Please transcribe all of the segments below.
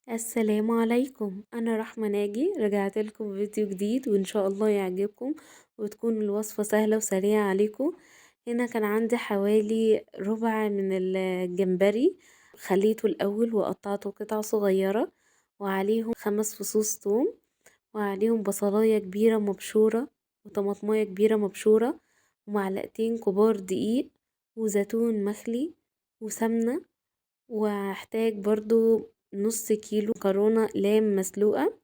السلام عليكم، انا رحمة ناجي رجعت لكم فيديو جديد وان شاء الله يعجبكم وتكون الوصفة سهلة وسريعة عليكم. هنا كان عندي حوالي ربع من الجمبري، خليته الاول وقطعته قطع صغيرة، وعليهم 5 فصوص ثوم، وعليهم بصلاية كبيرة مبشورة وطماطماية كبيرة مبشورة، ومعلقتين كبار دقيق، وزيتون مخلي، وسمنة، وهحتاج برضو نص كيلو مكرونة لام مسلوقة،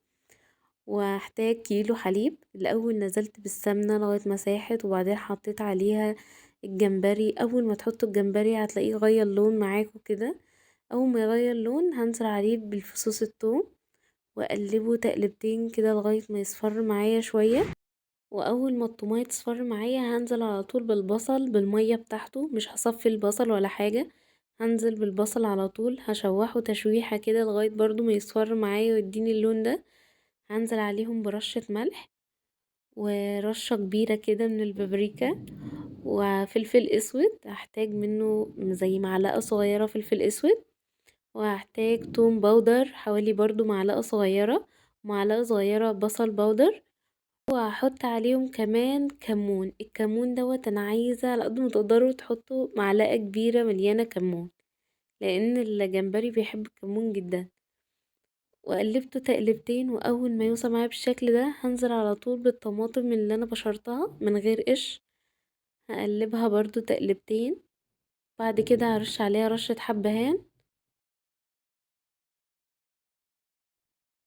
وهحتاج كيلو حليب. الأول نزلت بالسمنة لغاية ما ساحت، وبعدين حطيت عليها الجمبري. أول ما تحطوا الجمبري هتلاقيه غير لون معاكم كده، أول ما يغير لون هنزل عليه بالفصوص الثوم وأقلبه تقلبتين كده لغاية ما يصفر معايا شوية. وأول ما الطماطم تصفر معايا هنزل على طول بالبصل بالمية بتاعته، مش هصفي البصل ولا حاجة، هنزل بالبصل على طول، هشوحه تشويحة كده لغاية برضو ما يصفر معايا ويديني اللون ده. هنزل عليهم برشة ملح ورشة كبيرة كده من البابريكا وفلفل اسود، هحتاج منه زي معلقة صغيرة فلفل اسود، وهحتاج توم powder حوالي برضو معلقة صغيرة، معلقة صغيرة بصل powder، وهحط عليهم كمان كمون. الكمون دوت انا عايزة على قد ما تقدروا تحطوا معلقة كبيرة مليانة كمون، لان الجمبري بيحب الكمون جدا. وقلبته تقلبتين، واول ما يوصل معايا بالشكل ده هنزل على طول بالطماطم اللي انا بشرتها من غير قش، هقلبها برضو تقلبتين. بعد كده هرش عليها رشة حبهان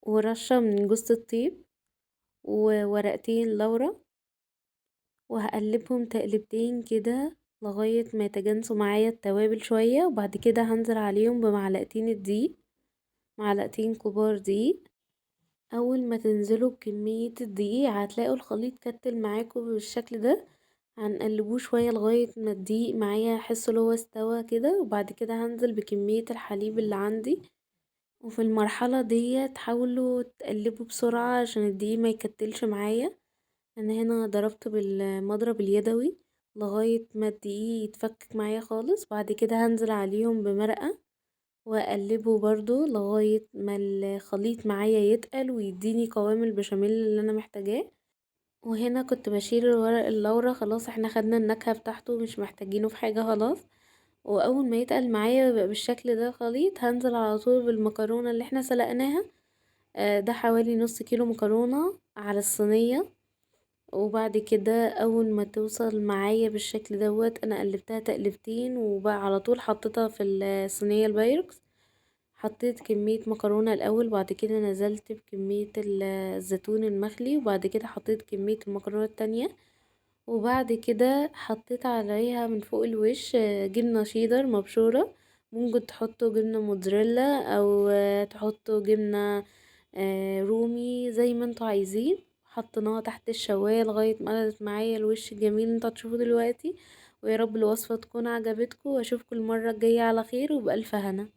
ورشة من جوز الطيب وورقتين لورا، وهقلبهم تقلبتين كده لغاية ما يتجانسوا معايا التوابل شوية. وبعد كده هنزل عليهم بمعلقتين الدقيق، معلقتين كبار دقيق. اول ما تنزلوا بكمية الدقيق هتلاقوا الخليط كتل معاكم بالشكل ده، هنقلبوه شوية لغاية ما الدقيق معايا احس ان هو استوى كده. وبعد كده هنزل بكمية الحليب اللي عندي، وفي المرحلة دي حاولوا تقلبوا بسرعة عشان الدقيق ما يكتلش معايا. انا هنا ضربت بالمضرب اليدوي لغاية ما الدقيق يتفكك معايا خالص. بعد كده هنزل عليهم بمرقة واقلبه برضو لغاية ما الخليط معايا يتقل ويديني قوام البشاميل اللي انا محتاجاه. وهنا كنت بشيل الورق اللورا، خلاص احنا خدنا النكهة بتاعته مش محتاجينه في حاجة خلاص. واول ما يتقل معايا ويبقى بالشكل ده الخليط هنزل على طول بالمكرونة اللي احنا سلقناها، ده حوالي نص كيلو مكرونة على الصينية. وبعد كده اول ما توصل معايا بالشكل دوت انا قلبتها تقلبتين، وبقى على طول حطيتها في الصينية البايركس. حطيت كمية مكرونة الاول، بعد كده نزلت بكمية الزيتون المخلي، وبعد كده حطيت كمية المكرونة التانية، وبعد كده حطيت عليها من فوق الوش جبنة شيدر مبشورة. ممكن تحطوا جبنة موتزاريلا او تحطوا جبنة رومي زي ما انتوا عايزين. حطيناها تحت الشواية لغاية ما قلبت معايا الوش الجميل اللي انتوا هتشوفوه دلوقتي. ويا رب الوصفة تكون عجبتكم، واشوفكم المرة الجاية على خير وبألف هنا.